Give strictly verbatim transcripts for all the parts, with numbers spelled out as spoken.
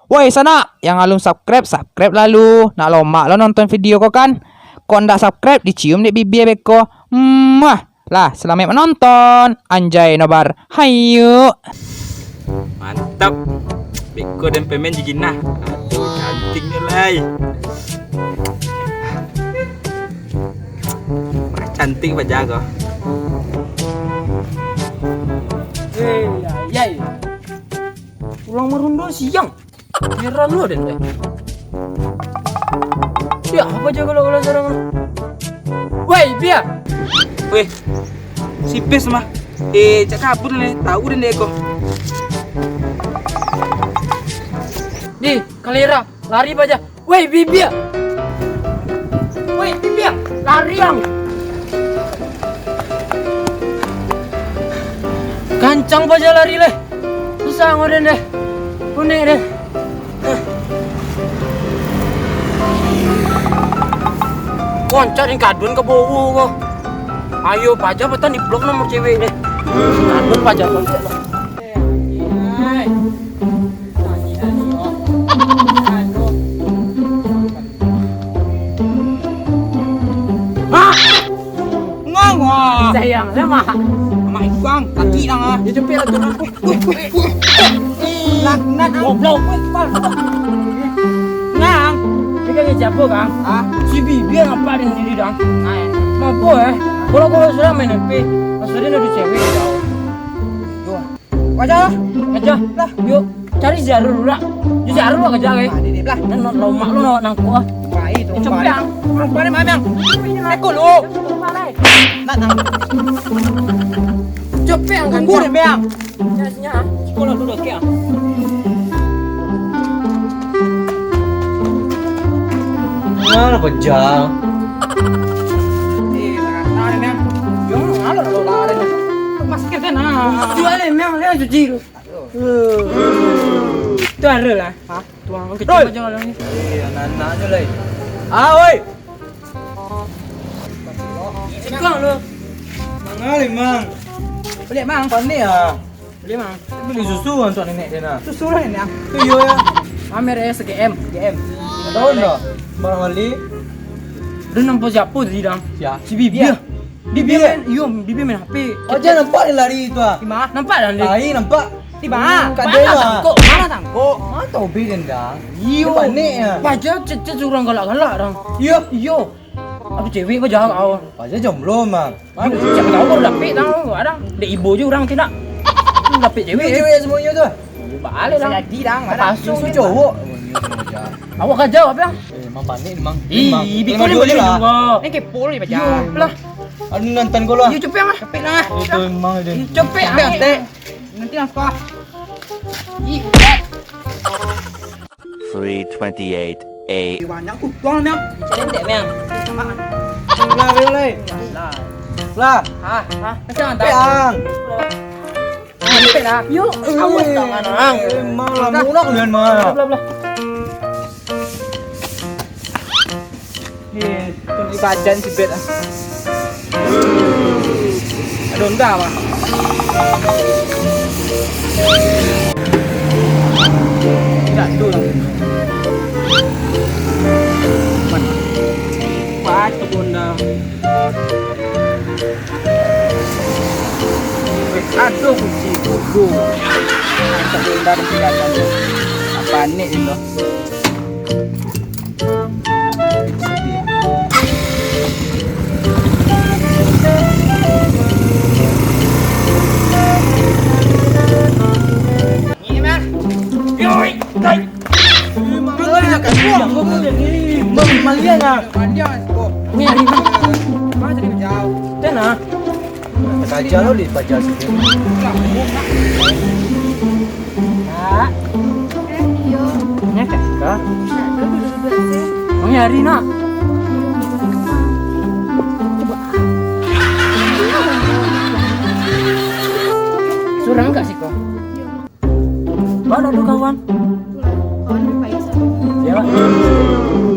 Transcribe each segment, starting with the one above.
Woi sanak, yang alun subscribe, subscribe lalu. Nak lomak lo nonton video ko kan? Kok ndak subscribe, dicium dek bibia beko. Muah. Lah, salamaik manonton. Anjay nobar. Hayu. Mantap. Beko den pemen jiginah. Aduh, cantiknyo lai. Cantik paja ko. Hei, yai. Pulang marundo siang. Heran lo den deh. Ya, apo jago lo ulah sorang? Woi, Bia. Weh, si Bes mah. Eh, cak kabur ni, tahu den deh ko. Di, kalera, lari paja. Woi, Bibia. Woi, Bibia, lari ang. Kancang paja lari leh. Susah ngoden deh. Unik deh. Koncak deng kadun ka bowo ko. Ayo paja patan di blok nomor cewek deh. Kadun paja koncak lah. Hah? Ngang, wah. Sayang, lah, Mak. Mak itu, Kang. Kaki, Kang, ah. Dia jepit lah tu, Kang. Wih, wih, wih, wih. Laknat, Kang. Goblok. Wih, pal. Ngang. Dia kan siapa, Kang? Hah? Si Bibi nampak dengan diri, Kang. Nah, ya. Mampu, eh. Kalau-kalau sudah main H P, pas dia ada cewek, jauh. Yo. Aja lah. Aja lah. Yuk, cari Zarul dulu lah. Yo, Zarul lah kerja, eh. Ah, ini lah. Nan, nan, lomak lu, nak nangkuk, ah. Baik, Eh, terus coba balik. Yang. Terus balik, Mam, yang. Ekor lu. Nak, nak. Cepet yang Tunggu kan, deh, Bang. Sini, sini, ah. Sekolah dulu, oke, ah. Mana pejal? Eh, lari, Bang. Yo, alor, alor, lari. Masker kan, ah. Jual, eh, Bang, dia cuci dulu. Tu ada lah. Hah? Tuang kecil Doi! Aja lah ni. Eh, anak-anaknya lah. Ah, oi! Ikang lu. Mangali, Mang. Beli, Mang. Panik ah. Beli, Mang. Beli susu untuk nenek dia nah. Susu lah nenek. Tu iyo ya. Pamer ya, se-G M. G M. Tahu ndak? Barang beli. Dia nampak siapa tadi, Dang? Siapa? Si Bibi. Iya. Bibi Bibi. Main, iyo, Bibi main H P. Oh, jangan nampak dia lari tu ah. Di mana? Nampak dah dia. Lari nampak. Di mana? Kat mana dia lah. Tangkok? Mana tangkok? Mana tahu be dia dah. Iyo. Dia panik ya. Paja cecet surang galak-galak, Dang. Iyo. Iyo. Aku cewek kau jahat kau. Paja jomblo, Mang. Mana? Siapa tahu baru dapik, Dang. Ada. Dek ibo je orang tidak. Dapik cewek. Cewek semuanya tu. Balik, Dang. Jadi, Dang. Ada. Langsung Susu cowok. Awak kerja apa, Bang? Eh, Mang panik ni, Mang. Ih, Mang. Bikul ni boleh lah. Ni kepo ni, Bang. Yo lah. Anu nonton kau lah. Yo, cepet lah. Cepet lah. Itu Mang dia. Cepet, cepet, ah. Tek. Nanti langsung sekolah. Ih, three twenty-eight A. Banyak utang ni. Cerendek, Bang. Lah, lah, lah. Lah. Hah? Hah? Macam mana? Bang. Sampai lah. Yo, awas tangan, Ang. Eh, Mang, lah, murah kalian, Mang. Belah, belah. Eh, tunjuk badan si Bet, ah. Ada onda, Mang. Tak, tu lah. Mana? Baca onda. Aduh, kunci bodoh. Mantap, Honda, kunci dalam tu. Apa ni, Indo? Ni, Mas. Yoi, guys. Maliang ah. Ni hari ni. Mana tadi jauh? Tenang. Saja lo di paja sini. Kak. Ni Kak Sika. Mangari nak. Surang Kak Sika. Mana tu kawan? Kawan Faiz. Siapa?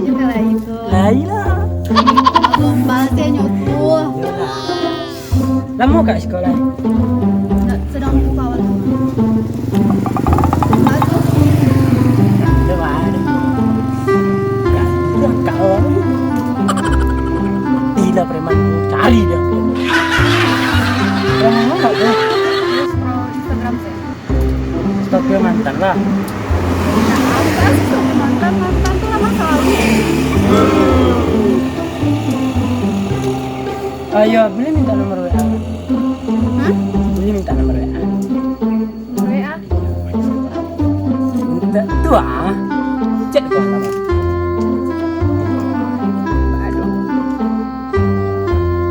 Dia kan lain tu. Lain lah. Abang Bal teh nyo tu. Lamo kak sikolah? Ndak, sadang buka awak tu. Bagus. Mantan, mantan tu lah masa lalu. Ah, yo, boleh minta nomor W A? Hah? Boleh minta nomor W A? W A? Minta tu ah. Chat ko lah.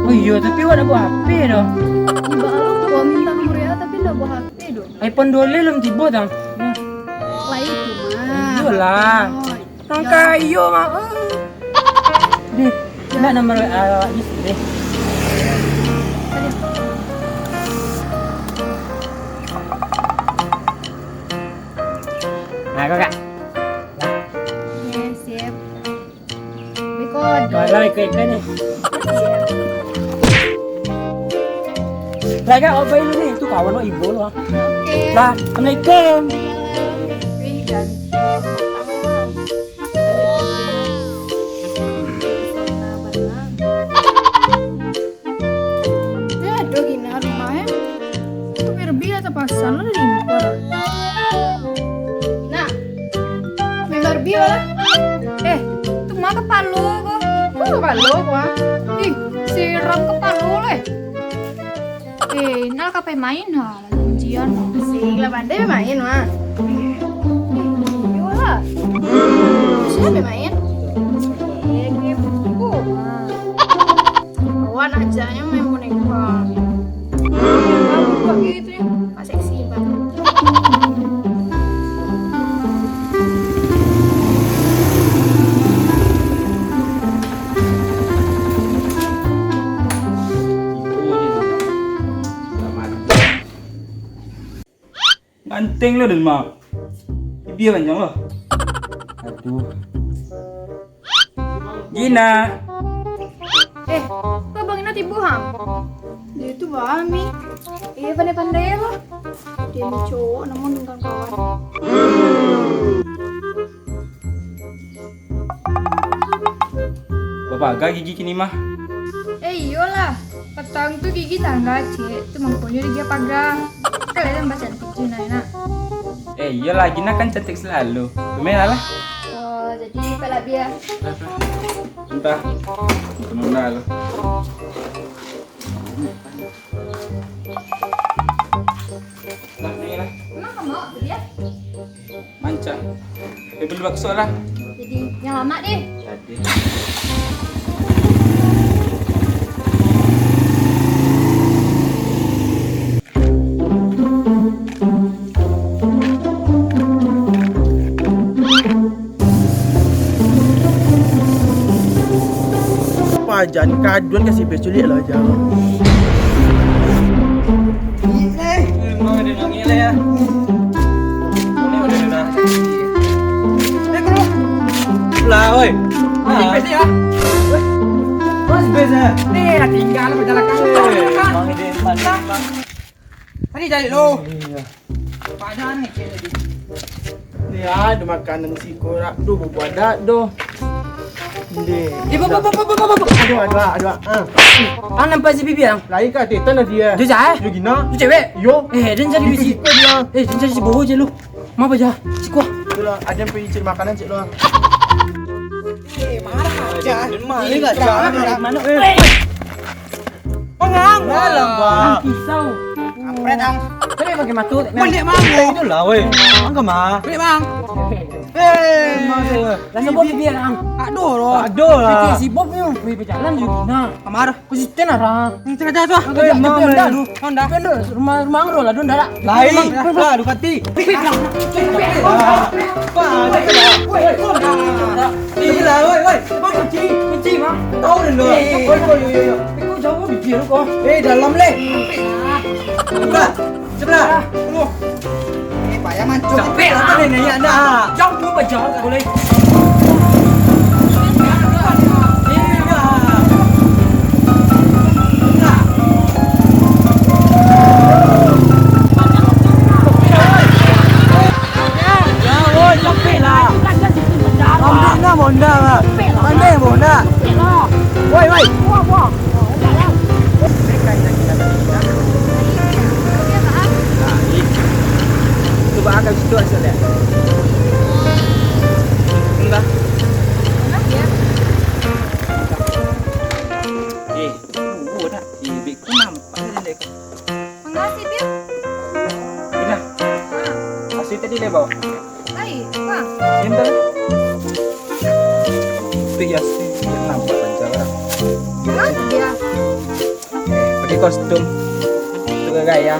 Oh iyo, tapi awak ndak bawa H P doh. Baa lo ko minta nomor W A tapi ndak bawa H P doh. iPhone duo leh alun tibo, tang. Lah itu mah. Iyolah. Urang kayo mah. Deh, nak nomor W A awak di sini. Nah, kau, Kak. Oke, sip. Record. Walah, ikut-ikut ni. Sip. Lah, Kak, apa ini ni? Itu kawan lo, ibu lo. Oke. Lah, assalamualaikum. Wih, ganti. Eh, ado Gina rumah, eh. Tu Barbie lah tapasan lah dari impor. Nah, main Barbie lah. Eh, tu mah kapalo ko. Kok kapalo ko, ah? Ih, siram kapalo leh. Eh, Inal ka pai main ha, janjian ha. Sing lah pandai main, Mak. Eh, iyo lah. Siapa main? Eh, kepo, Mak. Awak nak ajaknyo main boneka. Boneka buka gitu ya. Kak seksi banget. Ganteng lo den mah. Bibia panjang lo. Aduh. Gina. Eh, kok Bang Ina tibo, ha? Dia tu bami. Iya, pandai-pandai lo. Dia ni cowok, namun dengan kawan. Bapaga gigi kini mah. Eh, iyolah. Patang tu gigi tangga, Cik. Tu mangkonyo digia paga. Kalian tambah cantik tu, nak-nak. Eh, iyolah, Gina kan cantik selalu. Lumayan lah. Oh, jadi pala bia. Entah. Tenang dah lah. Lah, naik lah. Emang kamu beli ya? Mancang. Eh, beli bakso lah. Jadi, yang lama deh. Tadi. Pajan kaduan kasih peculik lah, Jang. Eh, mau ada nangis lah ya. Ini udah dah. Eh, keluar. Lah, oi. Ah. Ini ya. Mas beza. Nih, tinggal berjalan kaki. Eh, Bang Ide, Bang Ide, Bang. Tadi cari lo. Iya. Padan ni cik tadi. Ni ado makanan siko rak tu, bubuak dak doh. Ndeh. Eh, bu, bu, bu. Aduh, aduh, aduh. Ah. Ah, nampak si bibi, ang? Lai ka tetan dia. Dia jahat? Dia gina. Dia cewek? Yo. Eh, dia cari bisi. Dia. Eh, dia cari si boho je lu. Ma aja. Siko. Itulah, ada yang pergi cari makanan cik doang. Eh, marah aja. Mana, eh? Mangang. Alah, Bang. Pisau. Kampret, ang. Tadi pakai matu. Balik, Bang. Itulah, weh. Bang, kemana? Balik, Bang. Eh. Rasa buat bibir, ang. Aduh, loh. Aduh lah. Sibuk ni, pergi berjalan juga. Nah. Kamar. Kau si Ten arah. Ini tengah jatuh. Oke, Bang. Honda. Honda. Rumah, rumah Angro lah, Honda lah. Lain. Lah, Ducati. Weh, weh, weh. Weh, weh. Gila, woi, woi. Bang, kunci, kunci, Bang. Tahu deh, lo. Eh, eh, eh. Woi, woi, woi, woi. Eh, kau jauh bibir kau. Eh, dalam, leh. Sebelah. Sebelah. Tunggu. Eh, payah mancung. Capek lah. Apa nih, nanya anda? Jauh tu, Bang, jauh. Boleh. Ya, woi, capek lah. Ambil lah, Honda lah. Pandai, Honda. Woi, woi. Buah, buah. Itu bakal situ asal ya. Iya sih, nampak aja lah. Hah? Iya. Pakai kostum. Itu gaya.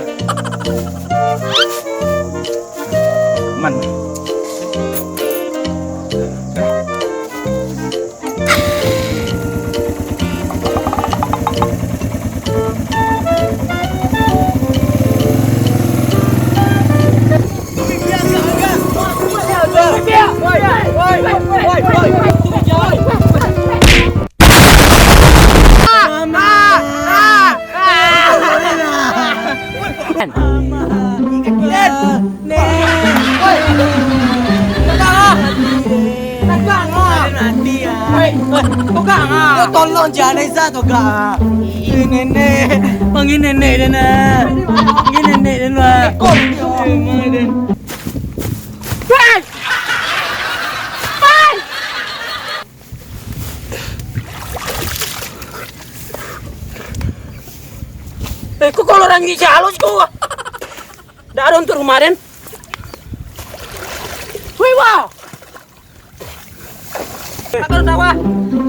Aman. Nen. Woi. Tolong jangan Reza tu, Kak. Ih, nenek. Panggil nenek dia nak. Panggil nenek dia nak. Kau. Emang dia. Woi. Woi. Eh, kok kalau orang ni jalur kok? Dak ado untuak rumah den. Wih, wah. Atur dawa.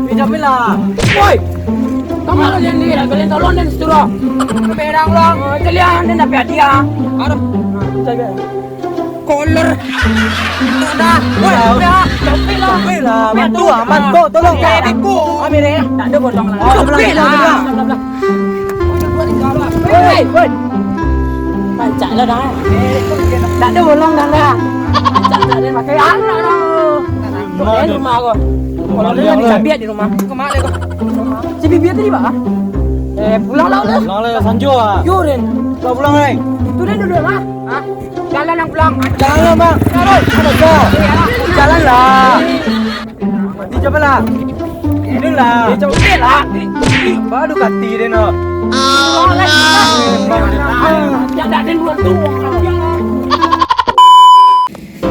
Wih, Jamila. Woi. Kamano den ni? Kalian tolong den situ doh. Berang lah. Oh, kalian den dapat hadiah. Aduh. Jaga. Kolor. Dah. Woi, dah. Capek lah. Capek lah. Bantu amat kok, tolong. Capek lah. Ambil deh. Tak ada bolong lah. Oh, capek lah. Belah, belah. Woi, woi. Rancak lah dah. Tak ada bolong dah, dah. Rancak tak ada pakai anak dah. Kau main rumah kau. Kalau dia lagi cabiak di rumah. Kemana kau? Si Bibia tadi, Pak? Eh, pulang lah, udah. Pulang lah, sanjo ah. Yo, Ren. Kau pulang, Ren. Itu Ren duduk lah. Hah? Jalan yang pulang. Jalan, Bang. Jalan. Ada kau. Jalan lah. Mati siapa lah? Ini lah. Dia cakap, "Okey lah." Baru kati dia nak. Yang tak ada dua tu.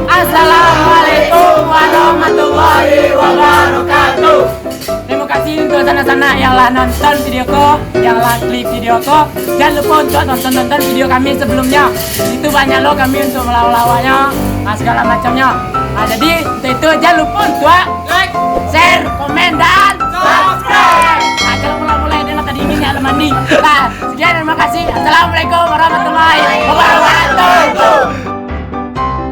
Assalamualaikum warahmatullahi wabarakatuh. Terima kasih untuk sanak-sanak yang lah nonton video ko, yang lah klik video ko. Jangan lupa untuk nonton-nonton video kami sebelumnya. Di situ banyak lo kami untuk melawak-lawaknya, ah, segala macamnya. Ah, jadi, untuk itu, jangan lupa untuk like, share, komen, dan subscribe. Ah, jangan mulai-mulai, dia nak tadi ingin nak mandi. Nah, sekian, terima kasih. Assalamualaikum warahmatullahi